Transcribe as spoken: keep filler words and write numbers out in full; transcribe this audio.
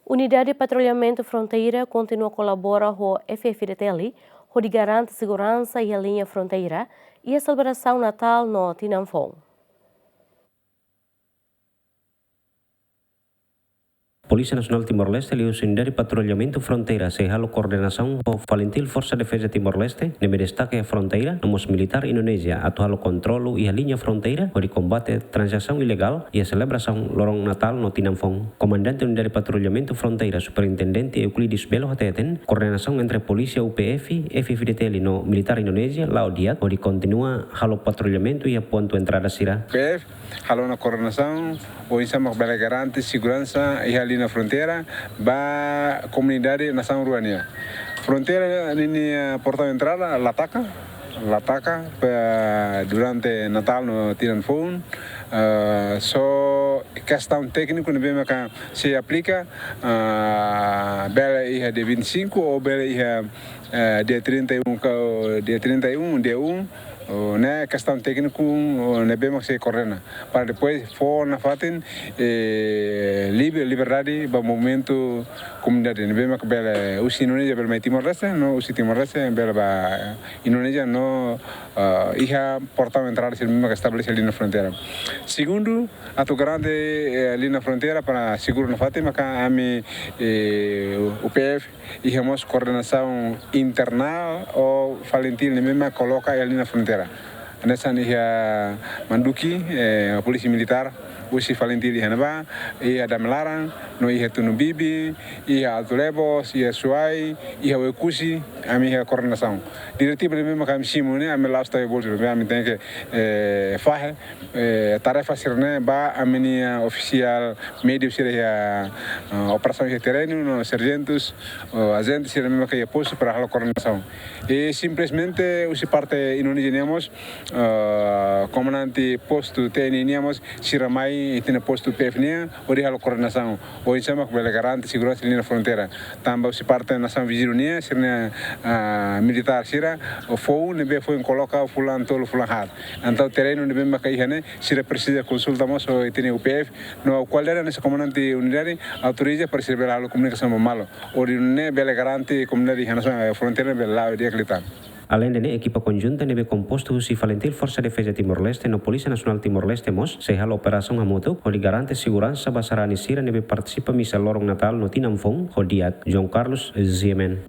Unidade Patrullamentu Fronteira kontinua kolabora ho F-FDTL hodi garante seguransa iha liña fronteira iha selebrasaun Natál no Tinan Foun. Polísia Nasionál Timor-Leste liuhusi Unidade Patrullamentu Fronteira sei halo koordenasaun ho FALINTIL, Forsa Defeza Timor-Leste, ne'ebé destaka iha fronteira, no mós militár Indonézia atu halo kontrolu iha liña fronteira hodi kombate tranzasaun ilegál iha selebrasaun loron Natál no Tinan Foun. Komandante Unidade Patrullamentu Fronteira, Superintendente Euclides Belo hateten, koordenasaun entre polísia U P F, F-FDTL no militár Indonézia la'o di'ak hodi kontinua halo patrullamentu iha pontu entrada sira. P F halo ona koordenasaun oinsá mak bele garante seguransa iha liña fronteira ba komunidade nasaun rua nian. Fronteira ninia portaun entrada la taka, la taka pa durante Natál no Tinan Foun. Ah, só kestaun tékniku ne'ebé maka sei aplika, ah, bele iha dia vinte e cinco ou bele iha, eh, dia trinta e um ka, dia trinta e um, dia um, ou ne'e kestaun tékniku, ou ne'ebé mak sei koordena. Para depois fó nafatin, eh, liber-, liberdade ba movimentu komunidade ne'ebé mak bele husi Indonézia bele mai Timor-Leste, no husi Timor-Leste bele ba Indonézia no, ah, iha portaun entrada sira ne'ebé mak estabelese liña fronteira. Segundu, atu garante, eh, liña fronteira para seguru nafatin maka ami, eh, U P F iha mós koordenasaun interna ho FALINTIL ne'ebé mak koloka iha liña fronteira. Hanesan iha Manduki, eh, polísia militár husi FALINTIL iha ne'ebá, iha Dame Laran, no iha Tunu Bibi, iha Alto Lebos, iha Suai, iha Oekusi, ami iha koordenasaun. Diretiva ne'ebé mak ami simu ne'e, ami la'ós tau iha bolsu, ami tenke, eh, fahe, eh, tarefa sira-ne'e ba ami-nia ofisiál médiu sira iha, eh, operasaun iha terrenu, no sarjentus, ou ajente sira ne'ebé mak iha postu para halo koordenasaun. I simplesmente husi parte Indonézia nian mós, eh, komandante postu T N I nian mós sira mai iha postu P F nian hodi halo koordenasaun oinsá mak bele garante seguransa liña fronteira. Tanba husi parte nasaun viziñu nian, sira-nia, ah, militár sira, foun ne'ebé foin koloka fulan tolu fulan haat. Entaun terrenu ne'ebé maka iha ne'e, sira presiza konsulta mós ho ita-nia U P F, no kualidade hanesan komandante unidade, autoriza para sira bele halo komunikasaun ba malu. Hodi nune'e bele garante komunidade hanesan, eh, fronteira bele la'o di'ak liután. Aleinde ne'e, ekipa konjunta ne'ebé kompostu husi FALINTIL, Forsa Defeza Timor-Leste no Polísia Nasionál Timor-Leste mós sei halo operasaun hamutuk hodi garante seguransa ba sarani sira ne'ebé partisipa misa loron Natál no Tinan Foun ho di'ak. João Carlos Ziemen.